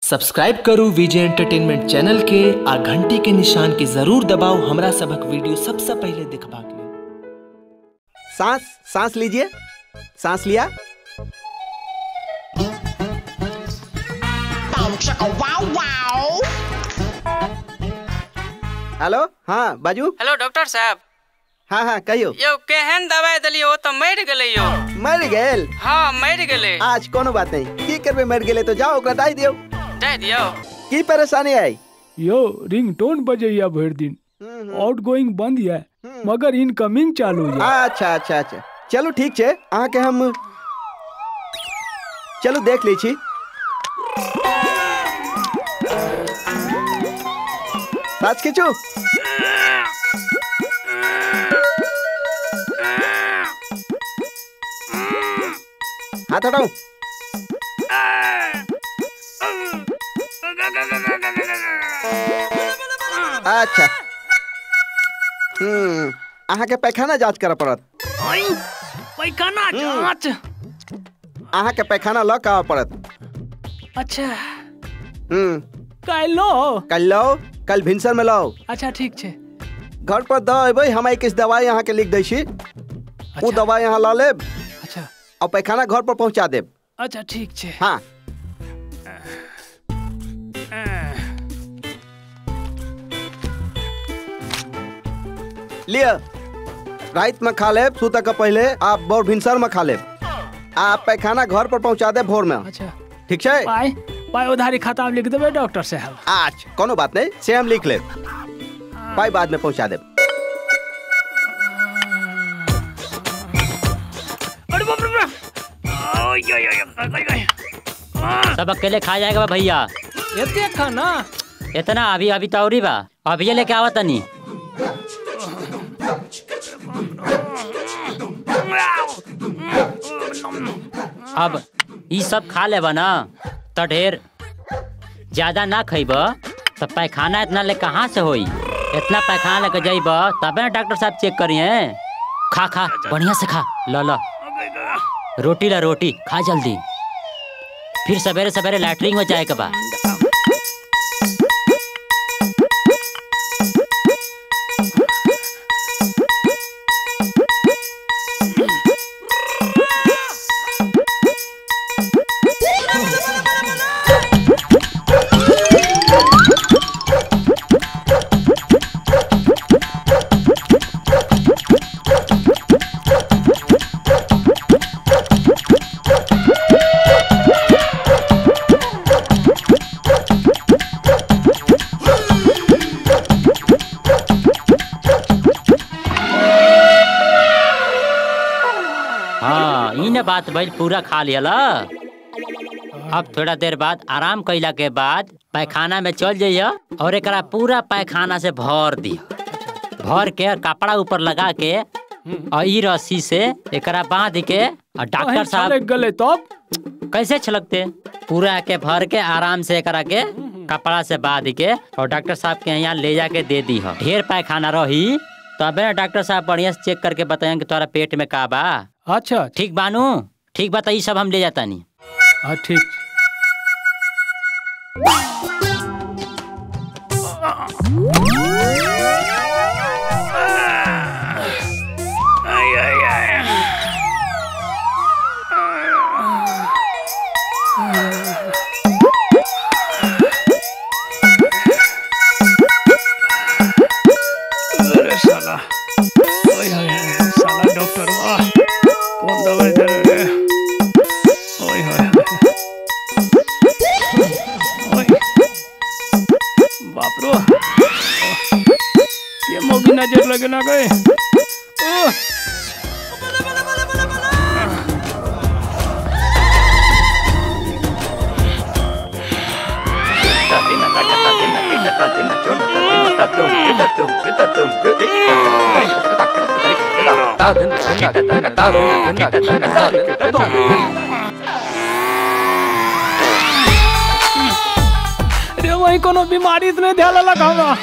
Subscribe करू विजय entertainment channel के आ घंटी के निशान के जरूर दबाओ हमरा सबक वीडियो सबसे पहले देखबाक लेल। सांस सांस लीजिए, सांस लिया। हेलो, हाँ बाजू। हेलो डॉक्टर साहब। हाँ हाँ कहियो। यो केहन दवाई देलियो ओ तो मर गेलै यो। मर गेल? हाँ मर गेलै। आज कोनो बात नहीं, की करबे मर गेलै तो जाओ ओकरा डाइ दियो। डाइ दियो। की परेशानी आई? यो रिंगटोन बजैया भर दिन, आउटगोइंग बंद है मगर इनकमिंग चालू है। अच्छा अच्छा अच्छा, चलो ठीक छे, अहाँ के हम चलो देख ली छी। सास खींचू। हाथ हटाओ। अच्छा, अहाँ के पैखाना जांच करऽ पड़त। पैखाना जांच? अहाँ के पैखाना लऽ के आबऽ पड़त। अच्छा। कल लो? कल लो, कल भिनसर में लाओ। अच्छा ठीक छे। घर पर दऽ अयबै, हम एक दवाई अहाँ के लिख दै छी। अच्छा। ओ दवाई अहाँ लऽ लेब। अच्छा। और पैखाना घर पर पहुँचा देब। अच्छा ठीक छे। हाँ। लिअ, रात में खा लेब, सुतऽ के पहले आप भोर भिनसर में खा लेब। आप पैखाना घर पर पहुँचा देब भोर में। अच्छा ठीक छै। पाई पाई उधारी खाता में लिख देबै डॉक्टर साहब। अच्छा कोनो बात नहीं, से हम लिख लेब, पाई बाद में पहुँचा देब। सब अकेले खा जाएगा भैया। इतने खाना? इतना अभी अभी तौरी बा, अभी लेके आवा तनी। अब ई सब खा लेबा ना तो ढेर ज्यादा ना खइब तो पैखाना इतना ले कहाँ से होई? इतना पैखाना लेके जाइब तबे ना डॉक्टर साहब चेक करिए। खा खा बढ़िया से खा, ल ल रोटी ला, रोटी खा जल्दी, फिर सवेरे सवेरे लैटरिन में जाए के बा। बात भइल पूरा खा लियल। अब थोड़ा देर बाद आराम कैला के बाद पैखाना में चल जाइए और एकरा पूरा पैखाना से भर दिया, भर के कपड़ा ऊपर लगा के और ई रस्सी से एकरा बांध के और डॉक्टर साहब गले तब कैसे छलकते, पूरा के भर के आराम से एकरा के कपड़ा से बांध के और डॉक्टर साहब के यहाँ ले जाके दे दी। ढेर पैखाना रही तबे डॉक्टर साहब बढ़िया से चेक करके बताएं कि तुम्हारा पेट में का बा। अच्छा ठीक बानू, ठीक बा, तो सब हम ले जाता नहीं। हाँ ठीक। अरे साला, ओए ओए साला डॉक्टर वाह, कौन दवाई दे रहे हैं? ओए ओए ओए बाप रो, ये मोगी नजर लगे ना गए। अरे वही कोनो बीमारी इतने ध्यान लगा हमरा,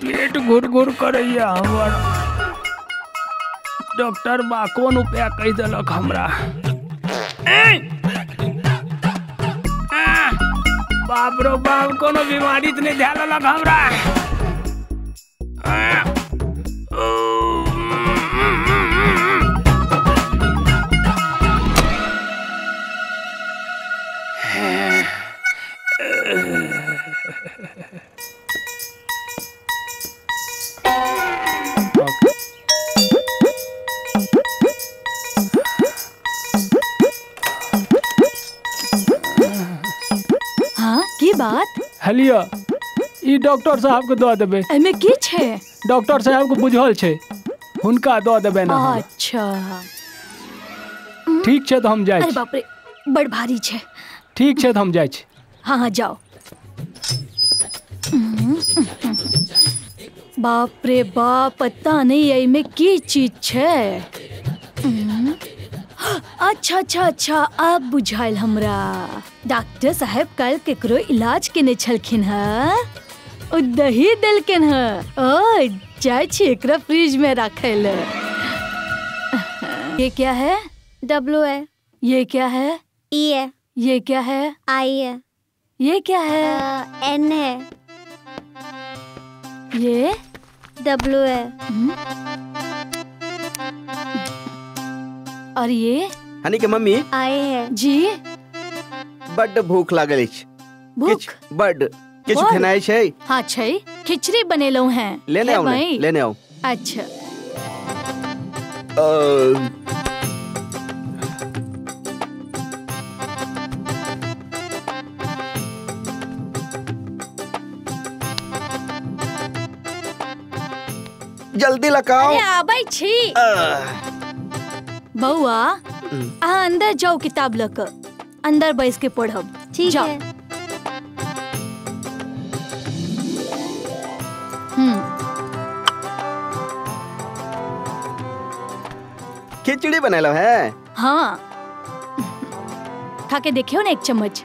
पेट घुर घुर करैया हमर। डॉक्टर बा कौन उपाय कह देलक हमरा। बाप रो बाप, कोनो बीमारी त नहीं ध्यान लग हमरा। हाँ की बात? हलिया ई डॉक्टर साहब के दऽ देबै। एमे की छै? डॉक्टर साहब के बुझल छै, हुनका दऽ देबै ना। अच्छा ठीक छै, तऽ हम जाइ छी। अरे बाप रे, बड़ भारी छै। ठीक छै तऽ हम जाइ छी। हाँ हाँ जाओ। बाप रे बाप, पता नहीं एमे की चीज छै। अच्छा अच्छा अच्छा, अब बुझाइल हमरा। डॉक्टर साहब कल केकरो इलाज केने छलखिन हँ, ओ दही देलखिन हँ। ओ जाइ छी एकरा फ्रिज में रखे ले। ये क्या है? डब्लू है। ये क्या है? ई है। ये क्या है? आई है। ये क्या है? एन है। ये डब्लू है। और ये? हनी के मम्मी आई है जी। बड्ड भूख लागल अछि। भूख? बड्ड। किछु खेनाइ छै? हाँ छै, खिचड़ी बनेलहुँ हैं। लेने आओ, लेने आओ। अच्छा। जल्दी लगाओ। अरे आबै छी। बउआ अहाँ अंदर जाओ, किताब लऽ कऽ अंदर बैस के पढ़ब। ठीक है। खिचड़ी बनेलो है? हाँ, खा के देखियो ना एक चम्मच।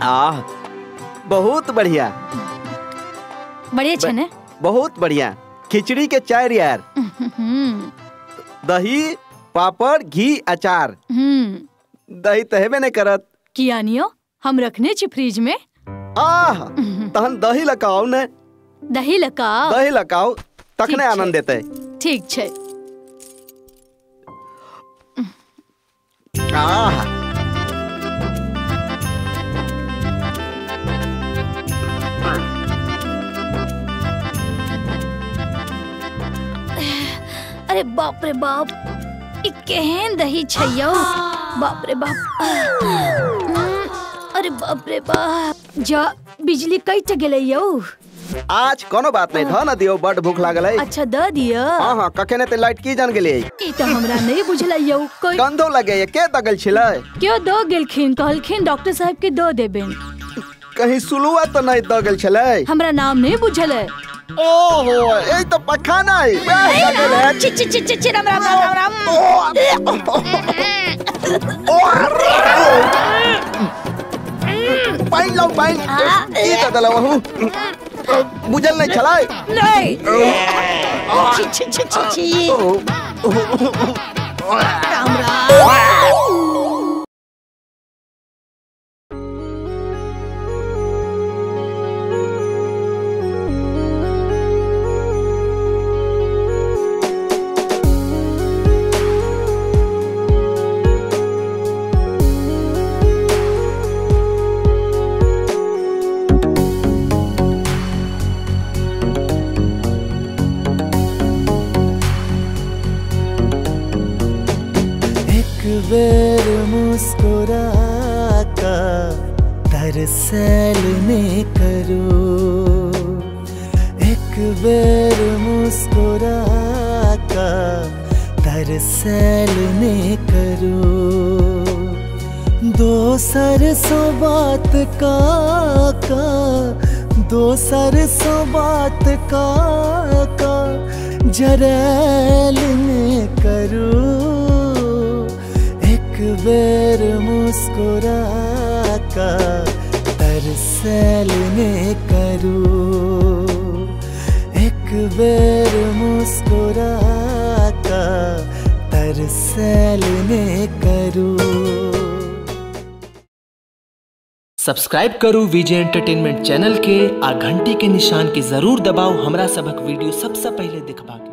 आह, बहुत बढ़िया। बढ़िया छै ने? बहुत बढ़िया। खिचड़ी के चार यार, दही, पापड़, घी, अचार। दही तो हेबे नहीं करत। किया नियो, हम रखने छी फ्रिज में। आह, तहन दही लगाओ ने। दही लगाओ, दही लगाओ तखने आनंद देते। ठीक छै। आह, अरे बाप रे बाप, ई केहन दही छै यौ। बाप रे बाप, अरे बाप रे बाप, जा बिजली कटि गेलै यौ। आज कोनो बात नहीं, धऽ न दियौ, बड भूख लागल है। अच्छा दऽ दियौ। हाँ हाँ, कखने ते लाइट की जान गेलै। ई तऽ हमरा नहीं बुझलै यौ। कोई गंधो लगे, के दऽ गेल छलै? क्यों दऽ गेलखिन, कहलखिन डॉक्टर साहब के दऽ देबेन। कहीं सुलुआ तऽ नहीं दऽ गेल छलै? हमरा नाम नहीं बुझल है। ओहो, ये तो पखाना है। ची ची ची ची, राम राम राम राम। पानी लाओ, पानी। ये तो दलाओ हूँ। बुझल नहीं चलाए? नहीं। ची ची ची ची ची। राम राम। बेर मुस्कुरा का तरसैल ने करो, एक बेर मुस्कुरा का तरसैल ने करो। दोसर सो बात का दोसर सो बात का जरैल ने करो। एक बेर मुस्कुरा का तरसैल ने करो, एक बेर मुस्कुरा का तरसैल ने करो। सब्सक्राइब करू विजय एंटरटेनमेंट चैनल के आ घंटी के निशान के जरूर दबाउ हमरा सभक वीडियो सबसे पहिले देखबाक।